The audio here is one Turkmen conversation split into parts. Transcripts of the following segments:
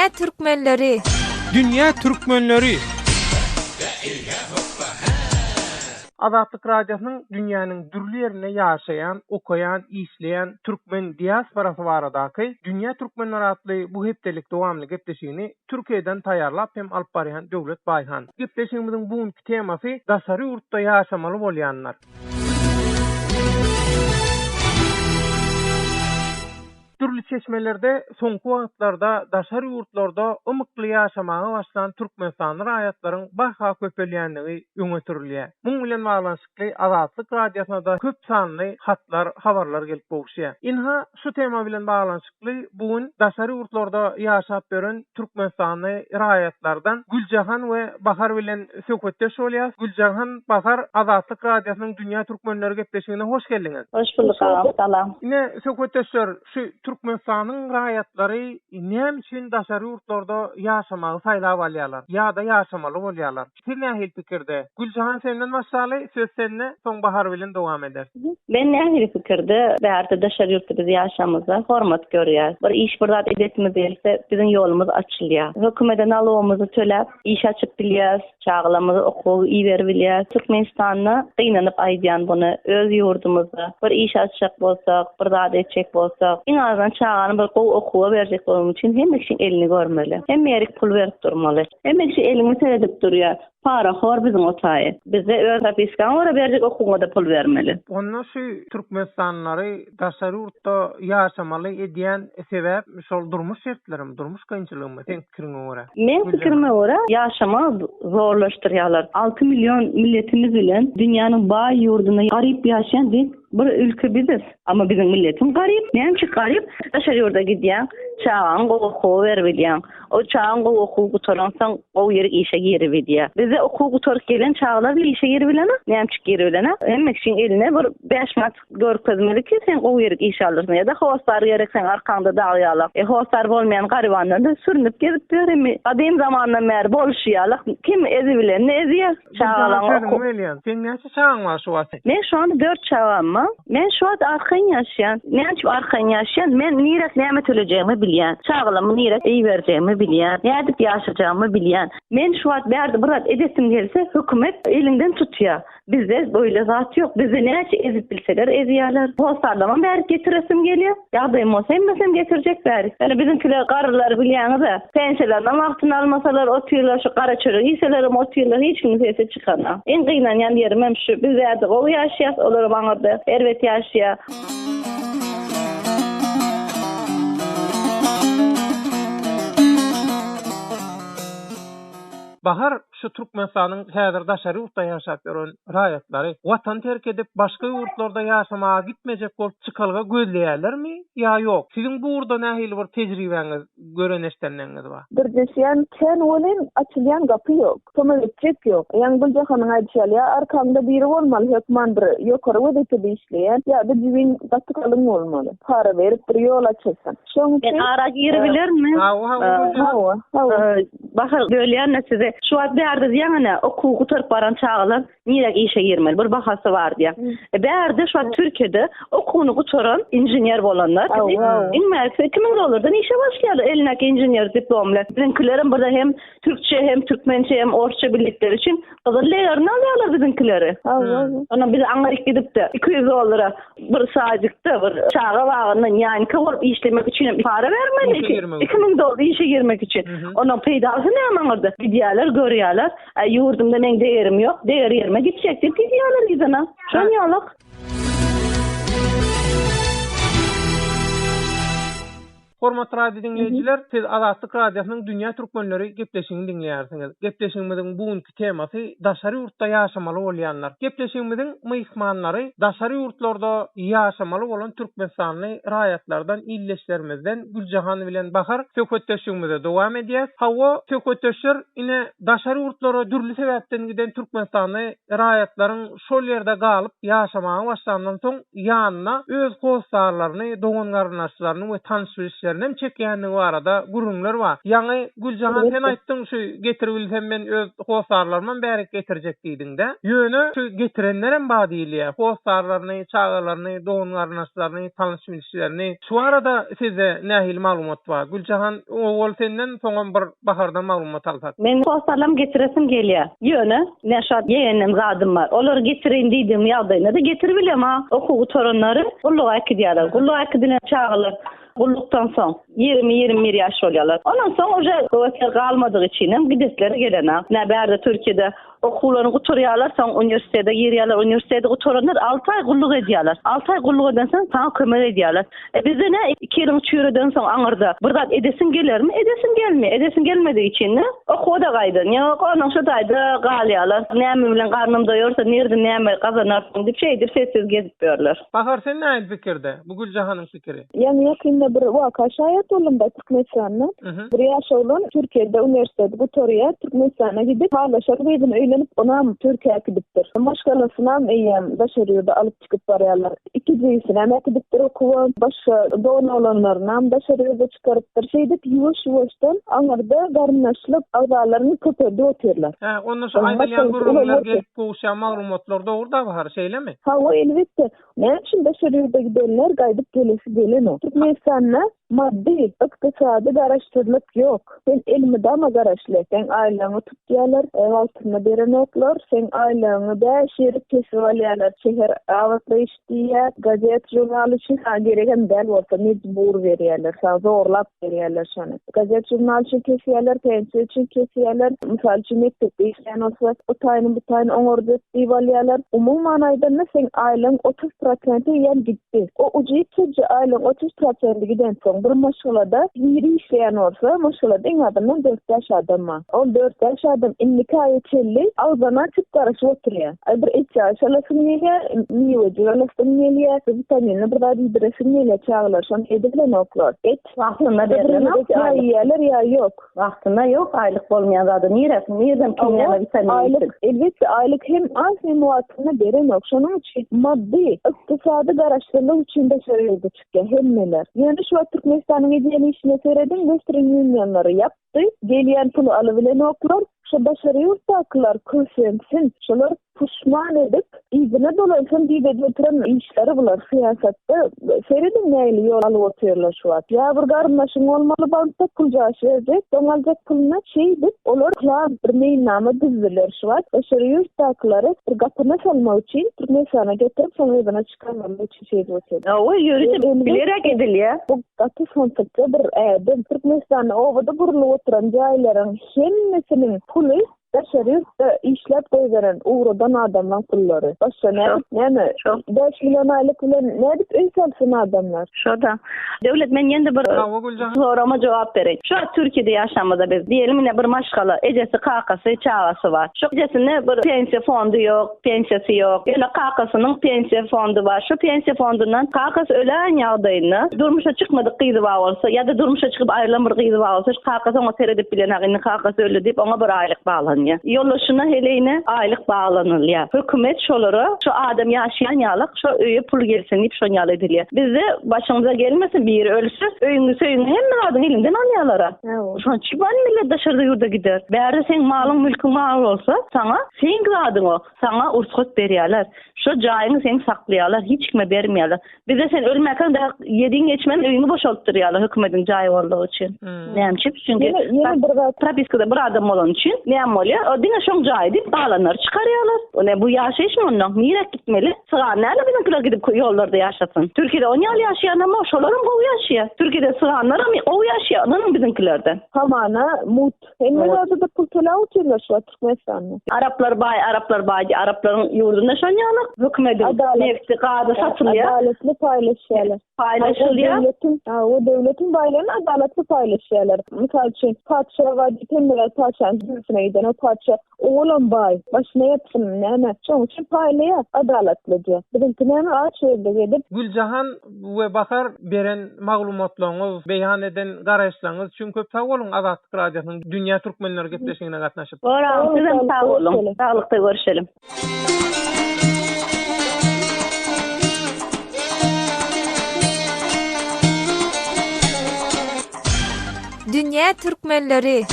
Dünýä türkmenleri! Dünýä türkmenleri! Azatlyk Radiosynyň dünýäniň dürli ýerinde ýaşaýan, okaýan, işleýän türkmen diasporasy baradaky Dünýä türkmenleri atly bu hepdelik dowamly gepleşigini Türkiýeden taýýarlap hem alyp barýan Döwlet Baýhan. Gepleşigimiziň bu günki temasy daşary ýurtda ýaşamaly bolýanlar. Dürli çeşmelerde soňky wagtlarda daşary ýurtlarda ymykly ýaşamaga başlan türkmenistanly raýatlaryň barha köpelýändigi öňe sürülýär. Muň bilen baglanyşykly Azatlyk Radiosyna-da köp sanly hatlar, habarlar gelip gowuşýar. Ynha, şu tema bilen baglanyşykly bu gün daşary ýurtlarda ýaşap ýören türkmenistanly raýatlardan Güljahan we Bahar bilen söhbetdeş bolýarys. Güljahan, Bahar, Azatlyk Radiosynyň Dünýä Türkmenleri gepleşigine hoş geldiňiz. Hoş bulduk agam, salam. Ine, söhbetdeşler, şu Türkmenistanyň raýatlary näme üçin daşary ýurtlarda ýaşamagy saýlap alýarlar ýa-da ýaşamaly bolýarlar? Siz nähili pikirde? Güljahan senden başlaly, söz sende, soň Bahar bilen dowam ederis. Men nähili pikirde, bärde daşary ýurtda biz ýaşamyzda hormat görýäs. Bir iş bir zat edesimiz gelse, biziň ýolumyz açylýar. Hökümede nalogymyzy töläp, iş açyp bilýäs, çagalarymyzy okuwa iberibilýäs. Türkmenistanda gynanyp aýdýan buny, öz ýurdumyzda bir iş açjak bolsak, bir zat etjek bolsak, iň azyndan çagany bir gowy okuwa berjek bolany üçin hemme kişiň elini görmeli. Hemme ýerik pul berip durmaly. Hemme kişi eliňi seredip durýar. Parahor biziň o taýy. Bizde öz propiskaňa görä berjek okuwyňa-da pul bermeli. Onda şu türkmenistanlylary daşary ýurtda ýaşamaly edýän sebäp şol durmuş şertlerimi, durmuş kynçylygymy seň pikiriňe görä? Meň pikirime görä ýaşama zorlaşdyrýarlar. 6 million milletimiz bilen dünýäniň baý ýurdunda garyp ýaşaýan dek bir ülke biziz. Amma biziň milletim garyp. Näme üçin garyp? Daşary ýurda gidýäň, çagaňy gowy okuwa beribilýäň. O çagaň gowy okuw gutaransoň gowy ýere işe giribilýär. Bizde okuw gutaryp gelen çagalar bile işe giribilenok. Näme üçin giribilenok? Hemme kişiň eline bir 5 manat görkezmeli ki, sen gowy ýere işe alyrsyň. Ýa-da hossar gerek seň arkaňda dag ýalak. E hossar bolmaýan garybanlar-da sürünip gezip ýör. Indi gadym zamandan bäri bolşy ýalak kim ezibilenini ezýär. Çagalaň okuw. Sözüňi bölýän. Seň näçe çagaň bar şu wagt? Men şu anda 4 çagam bar. Men şu wagt arkaýyn ýaşaýan. Näme üçin arkaýyn ýaşaýan? Men nirek näme tölejegimi bilýän. Çagalamy nirek iberjegimi bilýän. Nädip ýaşajagymy bilýän. Men şu wagt bärde bir zat edesim gelse, hökümet eliňden tutýar. Bizde beýle zat ýok. Bizde näçe ezip bilseler ezýärler. Hossarlamam bärik getiresim gelýär. Ýagdaýym bolsa hemmesinem getirjek bärik. Ýöne biziňkiler garrylar bilýäňiz-ä. Pensiýalarynam wagtynda almasalar otyrlar, şu gara çörek iýselerem otyrlar, hiç kimiň sesi çykanok. Iň gynanýan ýerimem şu. Biz bärde gowy ýaşaýas, olaram aňyrda erbet ýaşaýar. Bahar şu Türkmenistanyň häzir daşary ýurtda ýaşap ýören raýatlary Watany terk edip başga ýurtlarda ýaşamaga gitmejek bolup çykalga gözleýärlermi ýa ýok? Siziň bu ugurda nähili bir tejribäňiz, gören eşdenleriňiz bar? Dyrjaşýan kän welin açylýan gapy ýok. Kömek etjek ýok. Ýaňy Güljahanyň aýdyşy ýaly ýa arkaňda biri bolmaly hökman bir ýokary wezipede işleýän ýa-da jübiň gaty galyň bolmaly. Para berip bir ýol açylsyn. Şoň üçin Men ara giribilermi? Hawa, hawa, Hawa, hawa. Bahar bölýän-de sizi. Şu wagt bärde diýýäň-ä, okuw gutaryp baran çagalar nirä işe girmeli, bir bahasy bar diýýär. E, bärde şu wagt Türkiýede okuwyny gutaran inžener bolanlar iň bärsi 2000 dollardan işe başlaýarlar elindäki inžener diplom bilen. Biziňkilerem birde hem türkçe hem türkmençe hem orsça bildikleri üçin gyzyl legerini alýarlar biziňkileri. Ondan biz aňryk gidip-de 200 dollara bir sajykda bir çaga bagynda nýanka bolup işlemek üçin hem para bermeli. 2000 dollar işe girmek üçin. Onuň peýdasy näme aňyrda? Gidýärler, görýärler. Äý ýurdumda meň degerim ýok, deger ýerime gitjek diýip gidýärler yzyna. Şon ýalak. Hormatly radio diňleýjiler, siz Azatlyk Radiosynyň Dünýä Türkmenleri gepleşigini diňleýärsiňiz. Gepleşigimiziň bu günki temasy daşary ýurtda ýaşamaly bolýanlar. Gepleşigimiziň myhmanlary daşary ýurtlarda ýaşamaly bolan türkmenistanly raýatlardan ildeşlerimizden Güljahan bilen Bahar söhbetdeşligimize dowam edýäs. Hawa, söhbetdeşler ine daşary ýurtlara dürli sebäpden giden türkmenistanly raýatlaryň şol ýerde galyp ýaşamaga başlandan soň ýanyna öz hossarlaryny, dogan-garyndaşlaryny we tanyş-bilişlerini. çärelerinem çekýändigi barada gürrüňler bar. Ýaňy Güljahan sen aýtdyň şu getiribilsem men öz hossarlarymam bärik getirjek diýdiňdä. Ýöne şu getirenlerem bar diýilýär. Hossarlaryny, çagalaryny, dogan-garyndaşlaryny, tanyş-bilişlerini. Şu barada sizde nähili maglumat bar? Güljahan owal senden soňam bir Bahardan maglumat alsak. Men hossarlarymy getiresim gelýär. Ýöne men şu wagt ýegenlem zadym bar. Olary getireýin diýdigim ýagdaýynda-da getiribilem-a. Okuw gutaranlary gulluga äkidýärler. Gulluga äkidilen çagalar gullukdan soň 20, 21 ýaş bolýarlar. Ondan soň uje höwesleri galmadygy üçinem gidesleri gelenok. Nä bärde Türkiýede okuwlaryny gutarýarlar, soň uniwersitete girýärler. Uniwersiteti gutaranlar 6 aý gulluk edýärler. 6 aý gulluk edensoň saňa kömek edýärler. E bizde nä 2 ýylyň çüýreden soň aňyrda bir zat edesiň gelermi? Edesiň gelmeýär. Edesiň gelmedigi üçin-de okuwa-da gaýdan ýok. Onuň şu taýda galýarlar. Näme bilen garnym doýarsa, nirden näme gazanarsyň diýip şeýdip sessiz gezip ýörler. Bahar sen nähili pikirde? Bu Güljahanyň pikiri. Ýaňy ýakynda bir waka şaýat boldum-da Türkmenistanda. Bir ýaş oglan Türkiýede uniwersiteti gutarýar, Türkmenistana gidip, halaşan gyzyna öýlenip, onam Türkiýä äkidipdir. Maşgalasynam eýýäm daşary ýurda alyp çykyp barýarlar. Iki jigisinem äkidipdir okuwa, başga dogan-oglanlarynam daşary ýurda çykarypdyr. Şeýdip ýuwaş-ýuwaşdan aňyrda garyndaşlyk agzalaryny köpeldip otyrlar. Hä, onda şu aýdylýan gürrüňler gelip gowuşýan maglumatlar dogry-da Bahar, şeýlemi? Hawa, elbetde. Näme üçin daşary ýurda gidenler gaýdyp gelesi gelenok? Türkmenistanda maddy, ykdysady garaşsyzlyk ýok. Sen elmydama garaşly. Seň aýlygyňy tutýarlar, wagtynda berenoklar. Seň aýlygyňy bäş ýeri kesip alýarlar. Şäher abatlaýyş diýýär, gazet, žurnal üçin saňa geregem däl bolsa mejbur berýärler, saňa zorlap berýärler şony. Gazet, žurnal üçin kesýärler, pensiýa üçin kesýärler. Mysal üçin, mekdepde işleýän bolsa, o taýyny, bu taýyny oňarjak diýip alýarlar. Umuman aýdanda, seň aýlygyň 30 prosenti eýýäm gitdi. O ujypsyzja aýlygyň 30 prosenti gidensoň, bir maşgalada biri işleýän bolsa, maşgalada iň azyndan dört-bäş adam bar. Ol dört-bäş adam indiki aýa çenli agzyny açyp garaşyp oturýar. Aý bir et ýaş alasyň gelýär, miwejik alasyň gelýär, witaminli bir zat iýdiresiň gelýär çagalar şony edibilenoklar. Et Wagtynda berlenok ýa iýýärler ýa ýok. Wagtynda ýok aýlyk bolmaýan zady niresi nirden kim näme witamin Aýlyk elbetde aýlyk hem az hem wagtynda berenok. Şonuň üçin maddy, ykdysady garaşsyzlyk üçin daşary ýurda çykýar hemmeler. Ýöne şu wagt Türkmenistanyň edýän işine serediň Western Unionlary ýapdy, gelýän puly alybilenoklar. Şo daşary ýurtdakylar kösensin, şolar puşman edip, yzyna dolansyn diýip edip oturan işleri bular syýasatda. Serediň nähili ýol alyp otyrlar şu wagt. Ýa bir garyndaşyň bolmaly bankda pul jaş berjek, soň aljak puluny. Şeýdip olar plan, bir meýilnama düzdüler şu wagt. Daşary ýurtdakylary bir gapyna salmak üçin Türkmenistana getirip soň yzyna çykarmak üçin şeýdip otyr. Hawa ýörite bilerek edilýär. Bu gaty samsykja bir ädim. Türkmenistanda obada gurlup oturan jaýlaryň Hemmesiniň puly daşary ýurtda işläp goýberen, ugradan adamlaň pullary. Başga nädip, näme, 5 million aýlyk bilen nädip öý salsyn adamlar? Şo-da. Döwlet, men ýene-de bir soragma jogap bereýin. Şu wagt Türkiýede ýaşamyzda biz, diýelim ine bir maşgala, ejesi, kakasy, çagasy bar. Şu ejesinde bir pensiýa fondy ýok, pensiýasy ýok. Ýöne kakasynyň pensiýa fondy bar. Şu pensiýa fondundan kakasy öläýen ýagdaýynda, durmuşa çykmadyk gyzy bar bolsa ýa-da durmuşa çykyp aýrylan bir gyzy bar bolsa, şu kakasy oňa seredip bilenok, indi kakasy öldi diýip, oňa bir aýlyk baglanýar. Ýoldaşyna heleýine aýlyk baglanylýar. Hökümet şolara şu adam ýaşaýan ýalak şo öýe pul gelsin diýip şon ýaly edilýär. Bizde başyňyza gelmesin biri ölse, öýüňi söýüňi hemme zadyňy eliňden alýarlar-a. Şonuň üçin bar millet daşarda ýurda gider. Bärde seň malyň mülküň bar bolsa, saňa Seň zadyň o, saňa ursgat berýärler. Şo jaýyňy seň saklaýarlar, hiç kime bermeýärler. Bizde sen ölmäkäň daha ýediň geçmän öýüňi boşaltdyrýarlar hökümediň jaýy boldugy üçin. Näme üçin? Çünki Ýene bir zat. Propiskada bir adam bolany üçin näme bolýar? O diňe şoň jaýy diýip galanlary çykarýarlar. O ne bu ýaşaýyşmy onnoň? Niräk gitmeli? Sygan näle biziňkiler gidip ýollarda ýaşasyn? Türkiýede on ýaly ýaşaýanam bar, şolaram gowy ýaşaýar. Türkiýede syganlaram gowy ýaşaýar, ynanyň biziňkilerden. Hamana mut. Hemme zada-da pul töläp otyrlar şu wagt Türkmenistanda. Araplar baý, araplar baý diýip, araplaryň ýurdunda şon ýaly hökümediň nebti, gazy satylýar. Adalatly paýlaşýarlar. Paýlaşylýar. Döwletiň, o döwletiň baýlygyny adalatly paýlaşýarlar. Mysal üçin, patyşa bar diýip, hemmeler patyşanyň jübüsine giden, o patyşa owalam baý, başyna ýapsyn, näme. Şonuň üçin paýlaýar adalatlyja. Biziňki näme, aç gözlük edip. Güljahan we Bahar beren maglumatlaryňyz, beýan eden garaýyşlaryňyz üçin köp sag boluň Azatlyk Radiosynyň Dünýä Türkmenleri gepleşigine gatnaşyp. Bor sizem sag boluň. Saglykda görüşelim. Dünýä türkmenleri.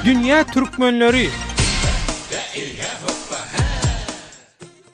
Dünýä türkmenleri.